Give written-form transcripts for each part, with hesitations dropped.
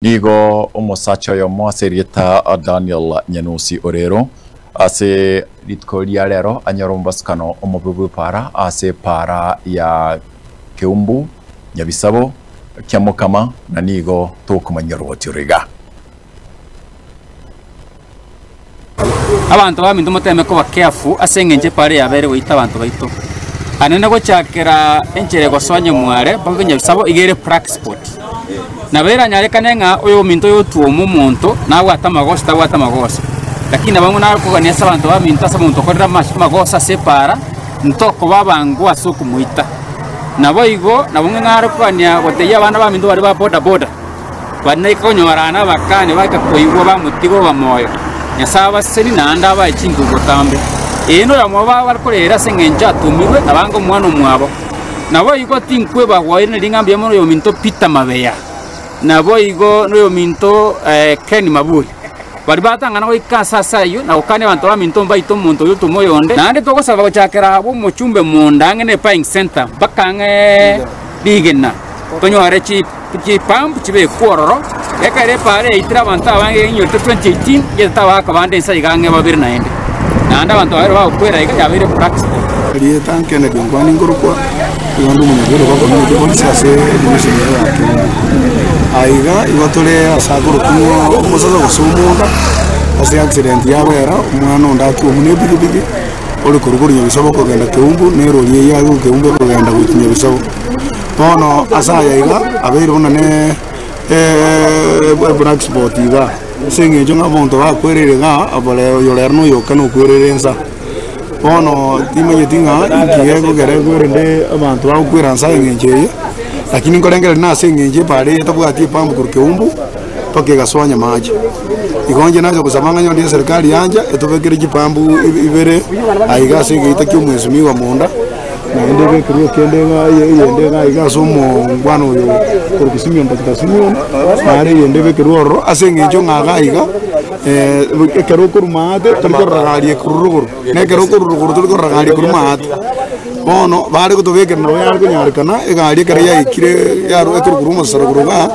Nigo omosacha oyomo ase erieta Daniel Nyanusi Orero ase rituko ria rero anyore omobasukano omobe bw'epaara ase epaara ya Keumbu, Nyabisabo, Kiamokama na nigo tokomanyia oroboti oro iga. Abanto baminto moteme koba careful ase eng'encho epaara yabeire goita abanto baito. Anene gochakera enchera egosoa nyamware mpaka Nyabisabo iga ere black spot. Nabo eranyarekane ng'a oyominto oyo otuoma omonto nabwate amagoso tabwate amagoso. Lakini nabo ng'o nakogania ase abanto baminto ase omonto okorire amagoso ase epaara, ntokoba abango ase okomoita. Naboigo nabo ng'a nare kogania gotebia abana baminto baria ba boda boda. Baria konyora nabakani baika koigwa bamotiga oba moyo. Nyasae abasesenie naende abae chinguru botambe. Ee noyomo obo bare korera ase engencho atomirwe na bange omwana omwabo. Naboigo tinkwebagwa oirane ring'ana mbuya mono oyominto Peter Mabeya. Naboigo noyominto Ken Maburi. Baria batang'ana goika ase ase ayio na gokania abanto baminto mbaite omonto oyio otoma oyonde. Naende togosaba gochakera abwo omochumbe monda ang'e ne buying center mpaka ang'e rigena tonyore chi. Chipump chibekwe ororo, ekero epaara yaitire abanto abange einyorete 2018, yetete abagaka bande inse iga ang'e babere naende. Naende abanto babere bagokwera iga yabeire black spot. Erieta Kennedy Nkwani nkorokwa, igo nde omonyabwero bwa community police ase edivision eye ya Keumbu. Aiga igo tore ase akorokwa ng'a omosacha gose omonda, ase accident yabera, omwana onde atuomwe na epikipiki, ore korwa korwa Nyabisabo okogenda Keumbu, na erori eyio aye Keumbu ekogenda gochia Nyabisabo. Bono ase aya iga, abeire buna ne eblack spot iga, ase eng'encho ng'a omonto gakwereire igaa, abore oyo rero na oyo okane okwereire insa. Bono timanyeti ng'a inki gekogera ekwerende abanto bagokwera nse eng'encho eye, lakini nkorengereria na ase eng'encho epaara eye etabwati epampu korwa Keumbu mpaka egasoa Nyamache. Igo inche nacha gosaba ng'a onye eserikari yancha etobekere chipampu ibere aiga ase egeita kia omwesimigwa monda. Naende ebekerwe ekende ng'a eyende iga iga ase omongwana oyo korokwa Simeon Doctor Simeon, naende eyende ebekerwe ororo ase eng'encho ng'a iga iga ekero okorwa maate tori korora gari ekorwa rogoro, na ekero okorwa rogoro tori korora gari ekorwa maate. Bono bare gotobekera nabo yare konyarekana egari ekero yaikire yarwa ekorwa korwa omosasaro korwa igaa,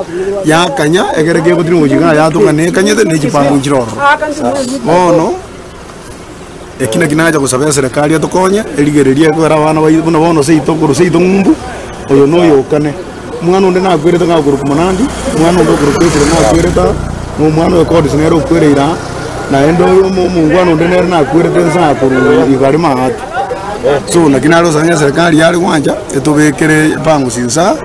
yakanya ekere kegotiria gochia igaa yatoka na ekanyete na echipango nchire ororo. Bono. Eki naki nacha gosaba eserekari etokonye, erigererie ekogera abana baito buna bono seito korwa seito ng'umbu, oyo noyo okane. Omwana onde nakwerete ng'a okorokwa Monandi, omwana onde okorokwa Ezra nakwerete aa, na omwana oyo Cordis nere okwereire aa, naende oyo omo omongwana onde nere nakwerete nse aa korwa igare maate. So naki nare gosaba ng'a eserekari yare gwancha, etobekere epangusi nsa.